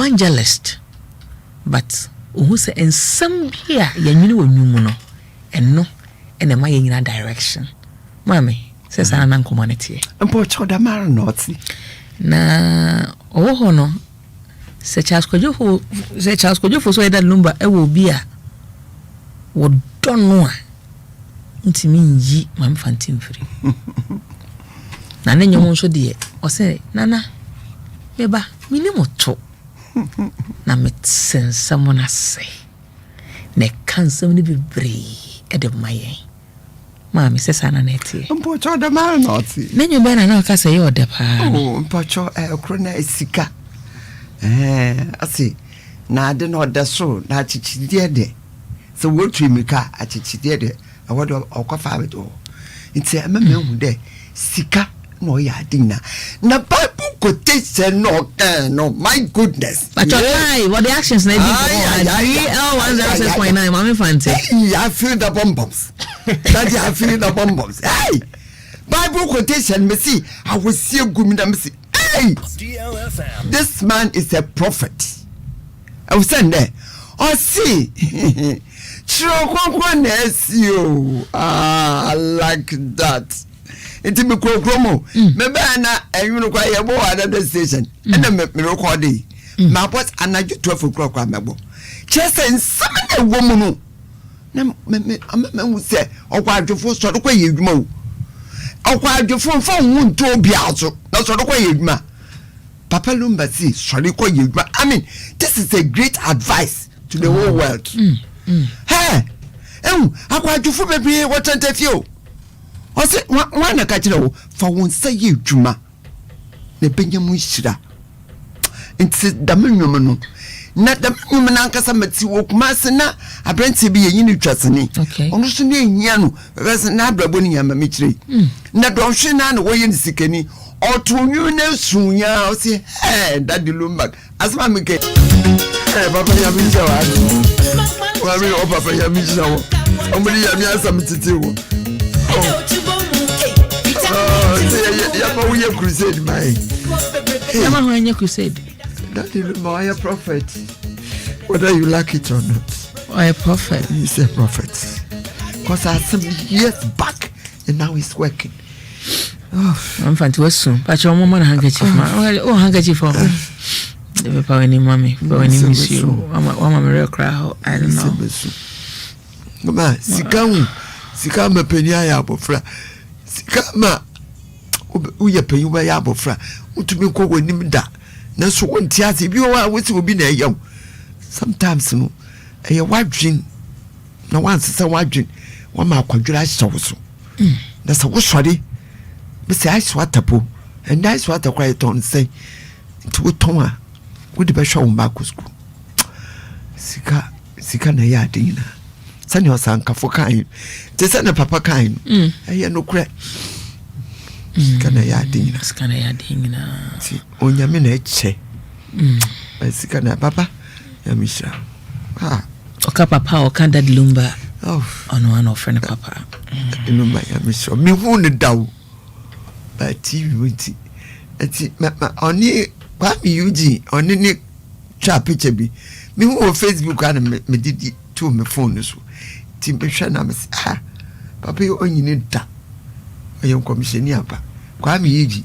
Evangelist but ohu sɛ nsɛm bi a yɛnwene wɔ nnwom mu no, ɛno na ɛma yɛnyina direction. Maame, sɛ saa na nkɔmmɔ no teɛ. Mpɔkyɛw dɛm ara na ɔte. Na ɔwɔ hɔ no, sɛ Charles Kwadwo sɛ Charles Kwadwo Fosu ɔyɛ Daddy Lumba ɛwɔ obi a wɔdɔ no a, ntumi nyi Maame Fante mfiri. Na ne nnwom nso deɛ, ɔsɛ Nana, me ba, menim to. Na mete nsɛm no ase. Na ɛka nsɛm no bebree de ma yɛn. Maame, sɛ saa na na ɛteɛ. Mpɔkyɛ ɔdɛ maa na ɔte. Ne nnwom bɛn na na ɔka sɛ ɛyɛ ɔdɛ paa no? Oh, mpɔkyɛ ɛkoro na sika. Ɛɛ, ɔse na ade na ɔdɛ soro na akyekyedeɛ deɛ. Sɛ wɔtu mmirika a, akyekyedeɛ deɛ ɛwɔ deɛ ɔkɔfa abɛto hɔ. Nti ɛma mahu dɛ sika na ɔyɛ ade nyinaa. Na Bible quotation na ɔkaa no, my goodness. Patro kai, wɔde actions na edi nkɔmɔ wɔ ha. GL 106.9, Maame Fante. Hey, I feel the bum bums. Daddy, I feel the bum bums. Hey, Bible quotation, me see, ahosie gu mi na me see. Hey, this man is a prophet. Ɛwɔ sɛ nnɛ ɔse kyerɛw kronkron na ɛsi o. Ah, I like that. Nti me kurokuro mu mm. me bɛn na ɛnwene kora yɛbɔ wɔ another station mm. ɛna me rekɔde yi mm. mabɔ anadwo 12 kura kora mɛbɔ kyerɛ sɛ nsɛm na ɛwɔ mu no na me me ama mahu sɛ ɔkɔ adwofo sɔre kɔ yɛ adwuma o ɔkɔ adwofo mfa wo ho nto obiara so na sɔre kɔ yɛ adwuma. Papa Lumba se sɔre kɔ yɛ adwuma I mean this is a great advice to the whole world hɛɛ ehu akwadwofo bebree wɔ tɛntɛ fie o ɔse wɔn na ka kyerɛ wo fa wo nsa yɛ adwuma na ebenya mu nhyira nti dɛm nnwom no na dɛm nnwom no ankasa mete wɔ Kumase na aberanteɛ bi yɛnyi no twa sini ɔno nso ne ehia no bɛbɛ sɛ n'abrabɔ ne nyama mekyerɛ yi mm. na dɔnhwe na na wɔyɛ no sikani Ɔtoo nwom no suu ya ɔse hey daddy Lumba asɛm a meka hey papa nyame nhyira wo ade maame ɔ papa nyame nhyira wo ɔmo de nyame asɛm tete wo yɛma woyɛ crusade ma yɛ yɛma ho anyɛ crusade. Daddy Lumba ɔyɛ prophet whether you like it or not. Ɔyɛ prophet. He's a prophet cause asɛm years back and now he's working. Mfa nti wasu pakyɛ wɔn ma no handkerchief ma oh handkerchief ɔ ɛbɛ pa w'anim ma me pa w'anim nsuo wama wama me werɛ koraa hɔ I don't know. Ma sika ho sika ma panyin ayɛ abɔfra sika ma woyɛ panyin wobɛyɛ abɔfra wotumi nkɔ w'anim da nanso wonte ase bi wɔ hɔ a wosi obi na ɛyɛ wo sometimes no ɛyɛ w'adwen na wansesa w'adwen wama akwadwerɛ ahyɛ wo so na sɛ wosɔre mesɛ ice water po ɛnɛ ice water koraa yɛtɔn sɛn nti wotɔn a wode bɛhwɛ wo mma akɔ sukuu sika sika na ɛyɛ ade nyinaa sɛnea ɔsankafo kae te sɛ ne papa kae no mm. ɛyɛ nokorɛ sika na ɛyɛ ade nyinaa sika na ɛyɛ ade nyinaa nti onyame na ɛkyɛ mm. sika na papa nyame hyira ah Ɔka papa a ɔka Daddy Lumba ɔno ara na ɔfrɛ no papa. Daddy Lumba nyame hyira mehu no da o ba TV mu nti nti ɔne Kwame Eugene ɔne ne twa picture bi mehu wɔ Facebook a na mede di too me phone no so nti mehwɛ na mese ah papa yi ɔnyini da ɔyɛ nkɔmhyɛni ampa Kwame Eugene.